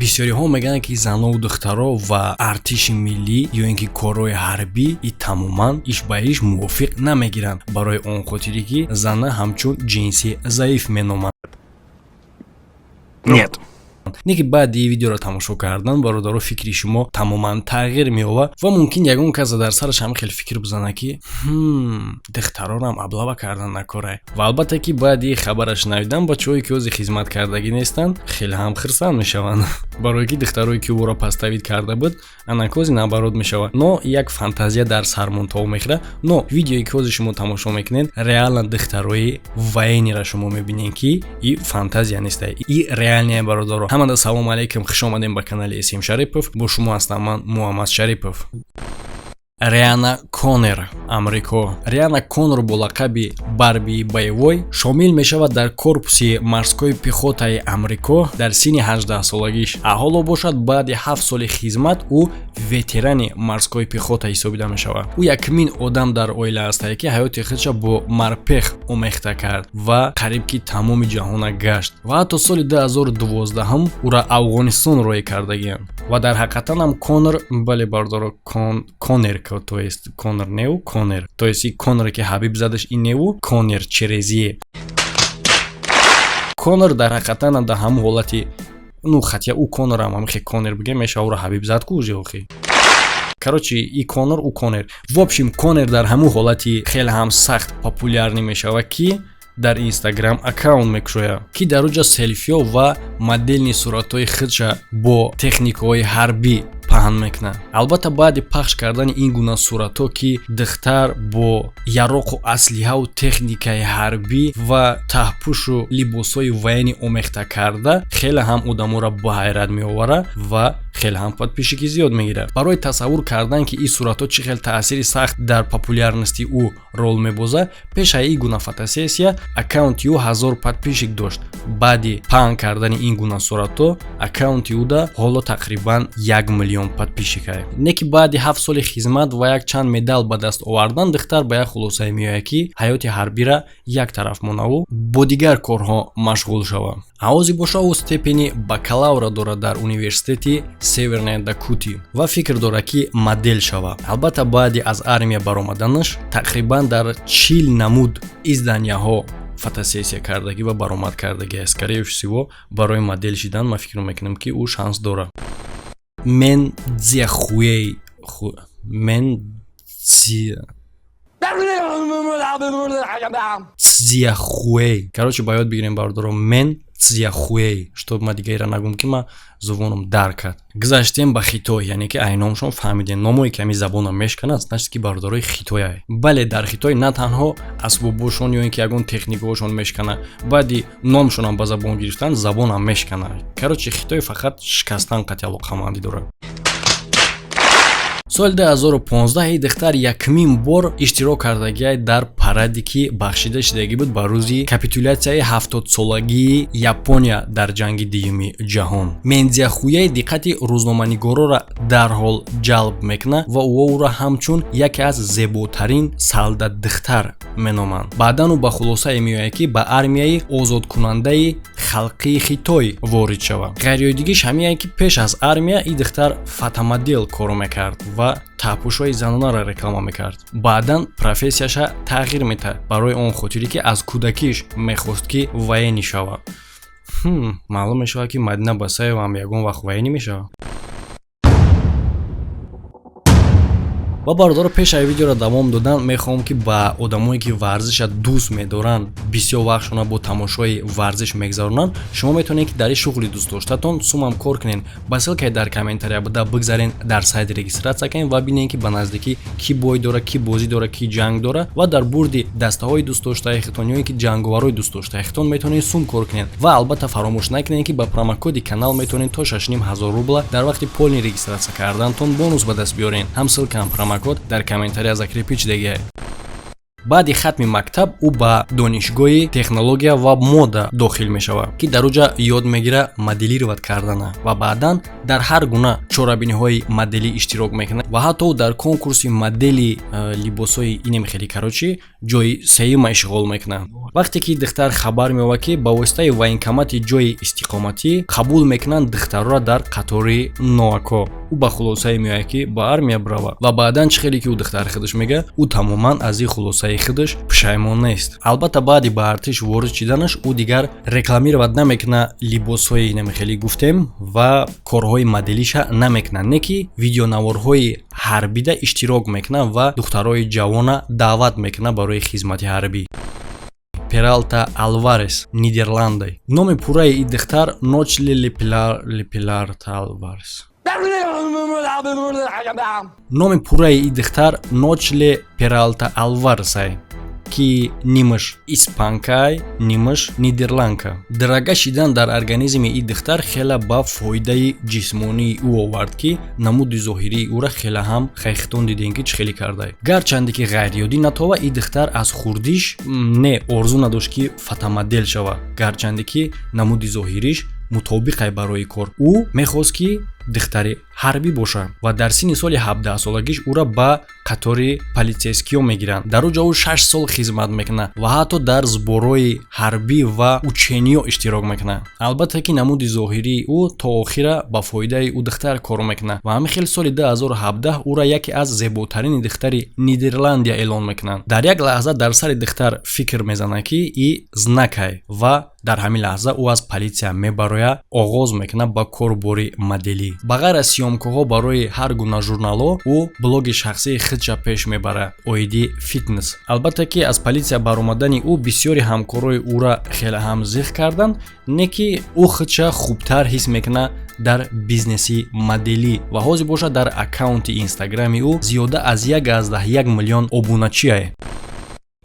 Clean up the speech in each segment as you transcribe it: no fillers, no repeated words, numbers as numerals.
Бисёриҳо мегӯянд, ки занову духтаро ва артиши миллӣ ё ин ки корҳои ҳарбӣ и тамоман иш ба иш мувофиқ намегиранд, барои он хотире ки зана ҳамчун ҷинси заиф меноманд. Нет. Не ки баъди видеоро тамошо кардан, бародаро, фикри шумо тамоман тағйир меёбад ва мумкин ягон кас дар сараш ҳам хел фикр бизанад, ки духтаронам облава кардан накорай. Ва албатта ки баъди хабара шунавидан, бачаҳое ки ҳозир хизмат кардагӣ нестанд, хеле ҳам хирсанд мешаванд, барое ки духтарое ки ӯро поставить карда буд, анаки наоборот мешавад. Но як фантазия дар сармон тов мехӯрад. Но видеое ки ҳозир шумо тамошо мекунед, реально духтарои военный ра шумо мебинед, ки и фантазия неста, и реальный. Бародаро, ҳамада салому алейкум, хуш омадем ба канали Эсим Шарипов. Бо шумо ҳастам ман, Муҳаммад Шарипов. Риана Конер, Амрико. Риана Конер бо лақаби Барби Боевой шомил мешавад дар корпуси морской пехотаи Амрико дар синни 18-солагиш. А ҳоло бошад, баъди 7 соли хизмат ӯ ветерани морской пехота ҳисобида мешавад. Ӯ якумин одам дар оила ҳастае, ки ҳаёти худша бо морпех омехта кард ва қариб ки тамоми ҷаҳона гашт ва ҳатто соли 2012 ӯра Афғонистон роҳӣ кардагианд. Ва дар ҳақиқатан ҳам Конор, бале, бардоро, Конер, то есть Конор неу Конер, то есть и Конор, ки Ҳабиб задаш, и неу Конер через е. Конор дар ҳақиқатан дар ҳамун ҳолати, ну, хотя ӯ Конорам ҳамихе Конер бигем мешава, ӯро Ҳабиб зад ку уже охи. Короче, и Конор, ӯ Конер, в общем, Конер дар ҳамун ҳолати хеле ҳам сахт популярный мешавад, ки дар Инстаграм аккаунт мекушояд, ки дар уҷа селфиҳо ва модельный суратҳои худша бо техникаҳои ҳарбӣ паҳн мекунад. Албатта, баъди пахш кардани ин гуна суратҳо, ки духтар бо яроқу аслиҳаву техникаи ҳарбӣ ва таҳпӯшу либосҳои военный омехта карда, хеле ҳам одаморо ба ҳайрат меоварад ва хеле ҳам подписчики зиёд мегирад. Барои тасаввур кардан, ки ин суратҳо чӣ хел таъсири сахт дар популярности ӯ рол мебозад, пешаи ин гуна фотосессия аккаунти ӯ 1000 подписчик дошт. Баъди паҳн кардани ин гуна суратҳо аккаунти ӯда ҳоло тақрибан 1 миллион подписчик ае. Не ки баъди 7 соли хизмат ва як чанд медал ба даст овардан, духтар ба як хулосае меояд, ки ҳаёти ҳарбира як тараф монаву бо дигар корҳо машғул шавад. Ҳозир боша, ӯ степени бакалавра дорад дар университети Северная Дакоти ва фикр дорад, ки модел шавад. Албатта, баъди аз армия баромаданаш тақрибан дар 40 намуд изданияҳо фотосессия кардагӣ ва баромад кардагӣ аст. Скорее всего, барои модел шидан ман фикр мекунам, ки ӯ шанс дорад. Мен Цзяхуэй, Мен Цзяхуэй, короче, ба ёд бигирем, бародаро, Мен Цзяхуэй, чтоб ма дигаира нагум, ки ма зубоном дар кард. Гузаштем ба Хитой, яъне ки ай номшон фаҳмидем, номое ки ҳами забонам мешканад, значит, ки бародарои хитояй. Бале, дар Хитой на танҳо асбобошон ё ин ки ягон техникаҳошон мешканад, баъди номшонам ба забон гирифтан, забонам мешканад. Короче, Хитой фақат шикастан қати алоқамандӣ дорад. Соли 2015 ин духтар якумин бор иштирок кардагиай дар параде, ки бахшида шудагӣ буд ба рӯзи капитулятсияи 70-солагии Япония дар ҷанги Дуюми ҷаҳон. Мензяхуяй диққати рӯзноманигорора дарҳол ҷалб мекунад ва ӯ ӯро ҳамчун яке аз зеботарин солдатдухтар меноманд. Баъдан ӯ ба хулосае меояд, ки ба армияи озодкунандаи халқии Хитой ворид шавад. Ғайриоддигиш ҳамиае, ки пеш аз армия ин духтар фотомодел кор мекард ва таҳпӯшҳои занонаро реклама мекард. Баъдан профессияша тағйир метаҳад, барои он хотире ки аз кӯдакиш мехост, ки военный шавад. Маълум мешавад, ки Мадина Басаева ҳам ягон вақт военный мешавад. Ва, бародаро, пеш аз видеоро давом додан мехоҳам, ки ба одамое, ки варзиша дӯст медоранд, бисёр вақтшона бо тамошои варзиш мегзаронанд, шумо метавонед, ки дар ин шуғли дӯстдоштатон сумам кор кунед. Ба ссылкаи дар комментария буда бигзарен, дар сайт регистрация кунед ва бинед, ки ба наздикӣ кӣ бой дора, кӣ бозӣ дора, кӣ ҷанг дора ва дар бурди дастаҳои дӯстдоштаи худтон ё ин ки ҷанговарҳои дӯстдоштаи худтон метавонед сум кор кунед. Ва албатта, фаромӯш накунед, ки ба промокоди канал метавонед то 6500 рубла дар вақти полный регистрация кардантон бонус ба даст биёред. Ҳам ссылка, ҳам промокод дар комментария закрепить шудагиай. Баъди хатми мактаб ӯ ба донишгоҳи технология ва мода дохил мешавад, ки дар уҷа ёд мегира моделировать кардана ва баъдан дар ҳар гуна чорабиниҳои моделӣ иштирок мекунад ва ҳатто дар конкурси модели либосҳои инем хеле, короче, ҷои сеюма ишғол мекунад. Вақте ки духтар хабар меёбад, ки ба воситаи военкомати ҷои истиқоматӣ қабул мекунанд духтарро дар қатори новако, ӯ ба хулосае меояд, ки ба армия бирава. Ва баъдан чӣ хеле ки ӯ духтари худаш мегӯяд, ӯ тамоман аз ин хулосаи худаш пушаймон нест. Албатта, баъди ба артиш ворид шиданаш ӯ дигар рекламировать намекунад либосҳои намехелӣ гуфтем ва корҳои моделиша намекунад, не ки видеонаворҳои ҳарбида иштирок мекунад ва духтарои ҷавона даъват мекунад барои хизмати ҳарбӣ. Пералта Алварес, Нидерланды. Номи пурраи ин духтар Ночле Лепиларта Алварес. Номи пурраи ин духтар Ночле Пералта Алваресай, ки нимаш испанкай, нимаш нидерландка. Драга шидан дар организми ин духтар хеле ба фоидаи ҷисмонии ӯ овард, ки намуди зоҳирии ӯра хеле ҳам хайхтон дидем, ки чӣ хеле кардай. Гарчанде ки ғайриёдӣ натова, ин духтар аз хурдиш не орзу надошт, ки фотомодел шавад. Гарчанде ки намуди зоҳириш мутобиқай барои кор, ӯ мехост, ки духтари ҳарбӣ бошад. Ва дар синни соли 17-солагиш ӯра ба қатори полицейскиҳо мегиранд. Дар уҷа ӯ 6 сол хизмат мекунад ва ҳатто дар сборҳои ҳарбӣ ва учениё иштирок мекунад. Албатта, ки намуди зоҳирии ӯ то охира ба фоидаи ӯ духтар кор мекунад ва ҳамин хел соли 2017 ӯра яке аз зеботарини духтари Нидерландия эълон мекунанд. Дар як лаҳза дар сари духтар фикр мезанад, ки и знакай, ва дар ҳамин лаҳза ӯ аз полиция мебарояд, оғоз мекунад ба корбори моделӣ. Ба ғайр аз съёмкаҳо барои ҳар гуна журналҳо, ӯ блоги шахсии худша пеш мебарад оиди фитнес. Албатта, ки аз полиция баромадани ӯ бисёри ҳамкорои ӯра хеле ҳам зиқ карданд, не ки ӯ худша хубтар ҳис мекунад дар бизнеси моделӣ. Ва ҳозир бошад, дар аккаунти инстаграми ӯ зиёда аз 1,1 миллион обуначиае.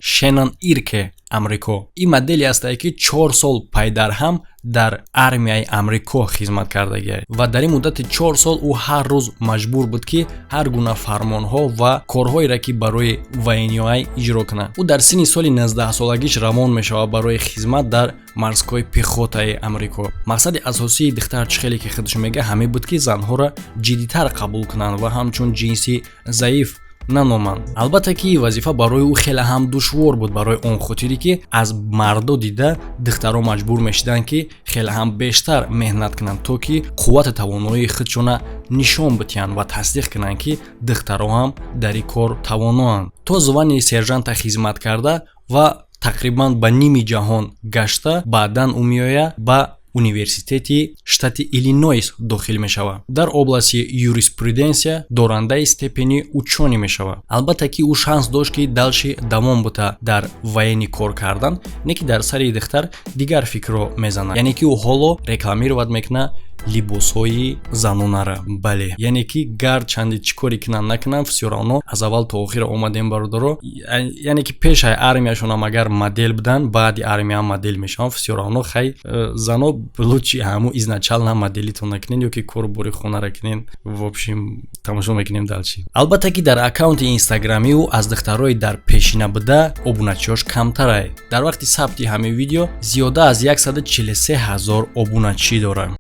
Шеннон Ирке, Амрико. Ин моделе ҳастае, ки 4 сол пайдарҳам дар армияи Амрико хизмат кардагиа ва дар ин муддати 4 сол ӯ ҳар рӯз маҷбур буд, ки ҳар гуна фармонҳо ва корҳоеро, ки барои военныйай, иҷро кунад. Ӯ дар синни соли 19-солагиш равон мешавад барои хизмат дар морской пехотаи Амрико. Мақсади асосии духтар, чӣ хеле ки худаш мега, ҳамин буд, ки занҳоро ҷиддитар қабул кунанд ва ҳамчун ҷинси заиф наноманд. Албатта, ки вазифа барои ӯ хеле ҳам душвор буд, барои он хотире ки аз мардо дида духтаро маҷбур мешуданд, ки хеле ҳам бештар меҳнат кунанд, то ки қуввати тавоноии худшона нишон бидиҳанд ва тасдиқ кунанд, ки духтаро ҳам дар ин кор тавоноанд. То званияи сержанта хизмат карда ва тақрибан ба ними ҷаҳон гашта, баъдан ӯ меояд, ба университети штати Иллинойс дохил мешавад, дар области юриспруденсия дорандаи степени учёный мешавад. Албатта, ки ӯ шанс дошт, ки дальше давом бута дар военный кор кардан, не ки дар сари духтар дигар фикрро мезанад, яъне ки ӯ ҳоло рекламировать мекунад либосҳои занонара. Бале, яъне ки гарчанде чӣ коре кунанд, накунанд, всё равно аз аввал то охир омадем, бародаро. Яъне ки пешаи армияшонам агар модел буданд, баъди армия модел мешаванд, всё равно. Хай, зано, лучше ҳаму изначально моделитон накунед ё ки кору бори хонара кунед. В общем, тамошо мекунем дальше. Албатта, ки дар аккаунти инстаграми ӯ аз духтарои дар пешина буда обуначиёш камтарай. Дар вақти сабти ҳамин видео зиёда аз 143 ҳазор обуначӣ дорад.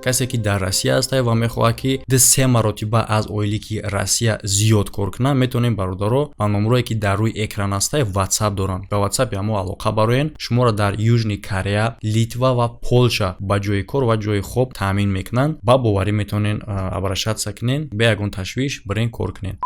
Касе ки дар Россия ҳастае ва мехоҳад, ки ду се маротиба аз оилики Россия зиёд кор кунад, метавонем, бародаро, ба номрое ки дар рӯи экран ҳастае, Ватсап доранд, ба Ватсапи ҳамо алоқа бароен. Шуморо дар Южный Корея, Литва ва Полша ба ҷои кор ва ҷои хоб таъмин мекунанд. Ба боварӣ метавонен обращаться кунен, бе ягон ташвиш бирен, кор кунен.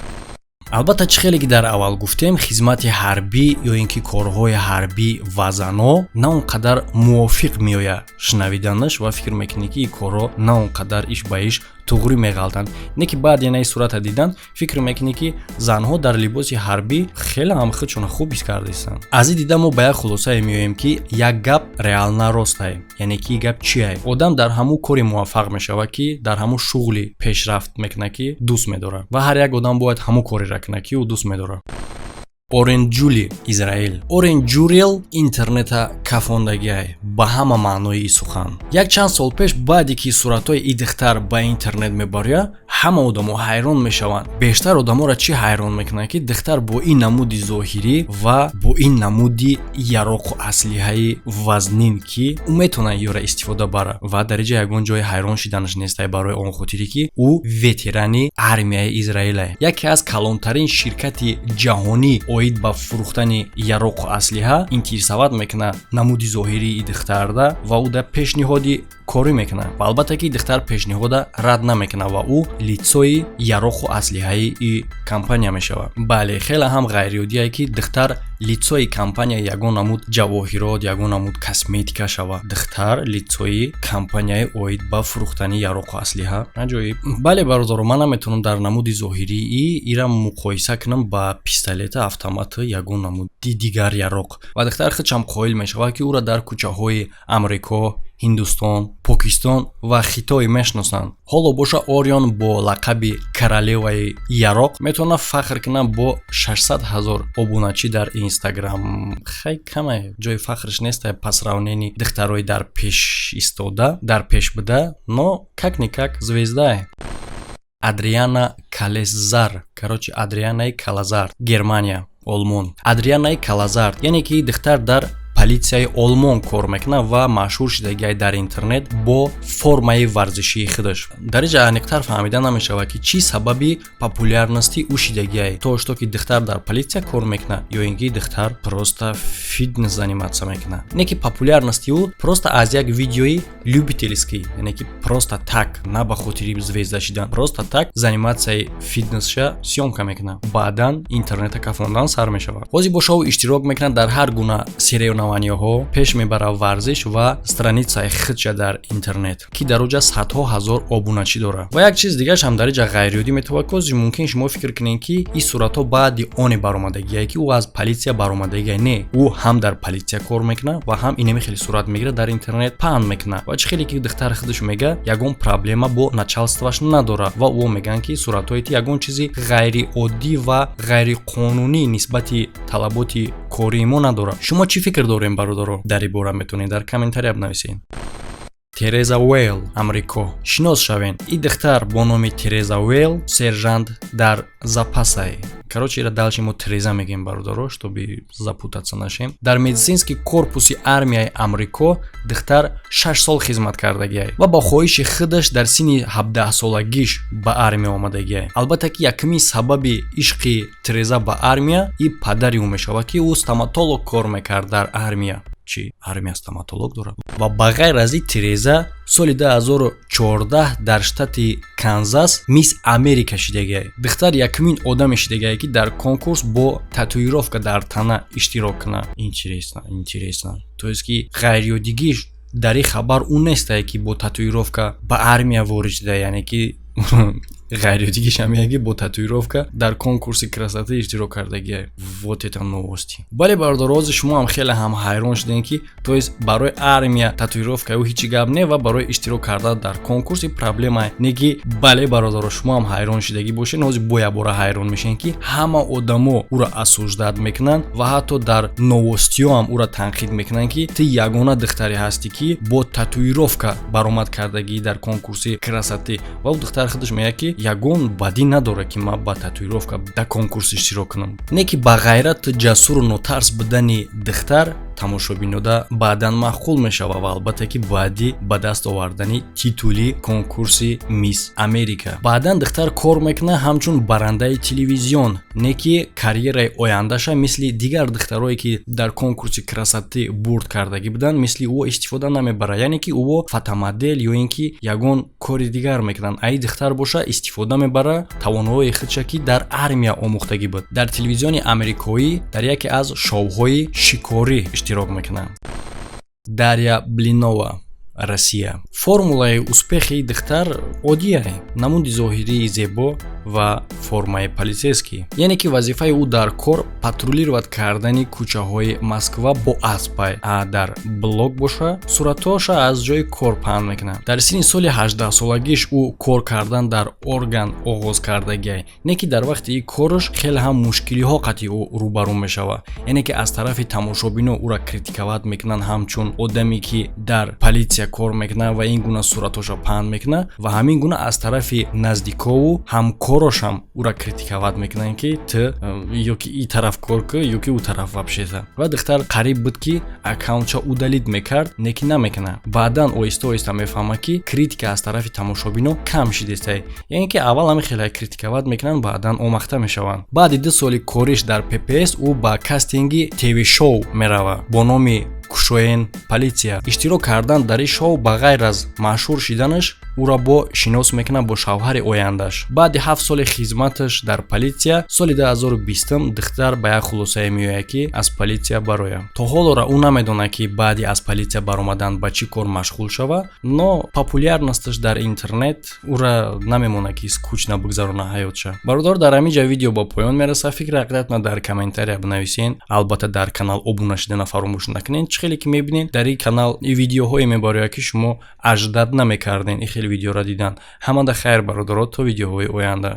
Албатта, чӣ хеле ки дар аввал гуфтем, хизмати ҳарбӣ ё ин ки корҳои ҳарбӣ ва зано на он қадар мувофиқ меояд шунавиданаш ва фикр мекунӣ, ки ин корҳо на он қадар иш ба иш туғрӣ меғалтанд, не ки баъд янаи сурата дидан фикр мекунӣ, ки занҳо дар либоси ҳарбӣ хеле ҳам худшона хуб ҳис кардаистанд. Аз ин дида мо ба як хулосае меоем, ки як гап реально ростае. Яъне ки гап чие? Одам дар ҳамун коре муваффақ мешавад, ки дар ҳамун шуғли пешрафт мекунад, ки дӯст медорад, ва ҳар як одам бояд ҳамун кореро кунад, ки ӯ дӯст медорад. Орен Ҷули, Израил. Орен Ҷурел интернета кафондагиай ба ҳама маънои сухан. Як чанд сол пеш, баъде ки суратҳои и духтар ба интернет мебарояд. Ҳама одамо ҳайрон мешаванд. Бештар одаморо чӣ ҳайрон мекунад, ки духтар бо ин намуди зоҳирӣ ва бо ин намуди яроқу аслиҳаи вазнин, ки ӯ метавонад ёра истифода бара, ва дар инҷа ягон ҷои ҳайрон шиданаш нестай, барои он хотире, ки ӯ ветерани армияи Израилае. Яке аз калонтарин ширкати ҷаҳонӣ оид ба фурӯхтани яроқу аслиҳа интересовать мекунад намуди зоҳирии духтарда ва ӯ да пешниҳоди корӣ мекунад. Ва албатта, ки духтар пешниҳода рад намекунад ва ӯ лицои яроқу аслиҳаи и компания мешавад. Бале, хеле ҳам ғайриоддие, ки духтар лицои компания ягон намуд ҷавоҳирот, ягон намуд косметика шавад. Духтар лицои компанияи оид ба фурӯхтани яроқу аслиҳа, аҷоиб. Бале, бародаро, ман наметавонам дар намуди зоҳирии ира муқоиса кунам ба пистолета, автомату, ягон намуди дигар яроқ. Ва духтар худшам қоил мешавад, ки ӯро дар кӯчаҳои Амрико, Ҳиндустон, Покистон ва Хитой мешиносанд. Ҳоло боша, Орион бо лақаби королеваи яроқ метавонад фахр кунад бо 600 ҳазор обуначӣ дар Инстаграм. Хай, каме ҷои фахрш нестай по сравнению духтарои дар пеш истода, дар пеш буда, но как-никак звездае. Адриана Калезар, короче, Адрианаи Калазар, Германия, Олмон. Адрианаи Калазар, яъне ки духтар дар политсияи Олмон кор мекунад ва машҳур шудагиай дар интернет бо формаи варзишии худаш. Дар инҷа аниқтар фаҳмида намешавад, ки чӣ сабаби популярности ӯ шидагиай: то что ки духтар дар политсия кор мекунад ё ин ки духтар просто фитнес заниматься мекунад. Не ки популярности ӯ просто аз як видеои любительский, яъне ки просто так, на ба хотири звезда шидан, просто так заниматсияи фитнесша съёмка мекунад, баъдан интернета кафондан сар мешавад. Ҳозир боша, ӯ иштирок мекунад дар ҳар гуна соревнованияҳо, пеш мебарад варзиш ва страницаи худша дар интернет, ки дар оҷа садҳо ҳазор обуначӣ дорад. Ва як чиз дигараш ҳам дар инҷа ғайриоддӣ метавонад, ки мумкин шумо фикр кунед, ки ин суратҳо баъди оне баромадагие, ки ӯ аз политсия баромадагие. Не, ӯ ҳам дар политсия кор мекунад ва ҳам инами хеле сурат мегирад, дар интернет паҳн мекунад. Ва чӣ хеле ки духтар худаш мега, ягон проблема бо начальстваш надорад ва ӯ мегӯянд, ки суратҳое ки ягон чизи ғайриоддӣ ва ғайриқонунӣ нисбати талаботи кории мо надорад. Шумо чӣ фикр дорем, бародаро, дар ин бора? Метавонед дар комментария бинависед. Тереза Уэйл, Амрико. Шинос шавен. Ин духтар бо номи Тереза Уэйл сержант дар запасай. Короче, ира дальше мо Тереза мегӯем, бародаро, чтобы запутаться нашем. Дар медицинский корпуси армияи Амрико духтар 6 сол хизмат кардагиай ва бо хоҳиши худаш дар синни 17-солагиш ба армия омадагиай. Албатта, ки якумин сабаби ишқи Тереза ба армия и падари ӯ мешавад, ки ӯ стоматолог кор мекард дар армия. Чӣ, армия стоматолог дорад? Ва ба ғайр аз ин, Тереза соли 2014 дар штати Канзас Мисс Америка шидагиай. Духтар якумин одаме шидагиай, ки дар конкурс бо татуировка дар тана иштирок кунад. Интересно, интересно. То есть ки ғайриоддигиш дар ин хабар ӯ нестае, ки бо татуировка ба армия ворид шуда, яъне ки ғайриоддигиш ҳамея, ки бо татуировка дар конкурси красоты иштирок кардагия. Вот это новости! Бале, бародаро, ҳозир шумо ҳам хеле ҳам ҳайрон шудем, ки то есть барои армия татуировка ӯ ҳечи гап не ва барои иштирок кардан дар конкурси проблема не ки. Бале, бародаро, шумо ҳам ҳайрон шудагӣ бошед, ҳозир бо якбора ҳайрон мешавед, ки ҳама одамо ӯро осуждать мекунанд ва ҳатто дар новостиҳо ҳам ӯро танқид мекунанд, ки ту ягона духтаре ҳастӣ, ки бо татуировка баромад кардагӣ дар конкурси красоты. Ва ӯ духтар худаш мегӯяд, ки ягон бадӣ надорад, ки ман ба татуировка дар конкурс иштирок кунам. Не ки ба ғайрату ҷасуру нотарс будани духтар тамошобинода баъдан маъқул мешавад ва албатта, ки баъди ба даст овардани титули конкурси Мисс Америка баъдан духтар кор мекунад ҳамчун барандаи телевизион. Не ки карьераи ояндаша мисли дигар духтарое, ки дар конкурси красоты бурд кардагӣ буданд, мисли ӯ истифода намебарад, яъне ки ӯ фотомодел ё ин ки ягон кори дигар мекунанд. Аи духтар боша, истифода мебарад тавоноии худша, ки дар армия омӯхтагӣ буд. Дар телевизиони амрикоӣ дар яке аз шоуҳои шикорӣ иштирок мекунанд. Дарья Блинова, Россия. Формулаи успехи духтар оддия: намуди зоҳирии зебо ва формаи полицейский. Яъне ки вазифаи ӯ дар кор патрулировать кардани кӯчаҳои Москва бо аспай, а дар блог боша, суратҳоша аз ҷои кор паҳн мекунад. Дар синни соли 18-солагиш ӯ кор кардан дар орган оғоз кардагиай. Не ки дар вақти ин кораш хеле ҳам мушкилиҳо қатъи ӯ рӯбарӯ мешавад, яъне ки аз тарафи тамошобино ӯра критиковать мекунанд ҳамчун одаме, ки дар полиция. Полиция кор мекунад ва ин гуна суратҳоша паҳн мекунад ва ҳамин гуна аз тарафи наздикову ҳамкорошам ӯра критиковать мекунанд, ки ту ё ки и тараф кор кӯ, ё ки ӯ тараф вообще-то. Ва духтар қариб буд, ки аккаунтша удалить мекард, не ки намекунад. Баъдан оҳиста оҳиста мефаҳмад, ки критика аз тарафи тамошобино кам шидестай, яъне ки аввал ҳамин хеле критиковать мекунанд, баъдан омахта мешаванд. Баъди 2 соли кориш дар ППС ӯ ба кастинги ТВ шоу меравад бо номи «Кушоен полиция». Иштирок кардан дар ин шоу ба ғайр аз машҳур шиданаш, ӯро бо шинос мекунад бо шавҳари ояндаш. Баъди 7 соли хизматаш дар полиция, соли 2020 духтар ба як хулосае меояд, ки аз полиция барояд. То ҳолора ӯ намедонад, ки баъди аз полиция баромадан ба чӣ кор машғул шавад, но популярность аш дар интернет ӯра намемонад, ки скучно бигзарона ҳаётша. Бародар, дар ҳамин ҷа видео ба поён мерасад. Фикри ақидатона дар комментария бинависен. Албатта, дар канал обуна шидана фаромӯш накунед. Чӣ хеле ки мебинед, дар ин канал видеоҳое мебарояд, ки шумо ожидать намекарден ин хеле видеоро дидан. Ҳамада хайр, бародаро, то видеоҳои оянда.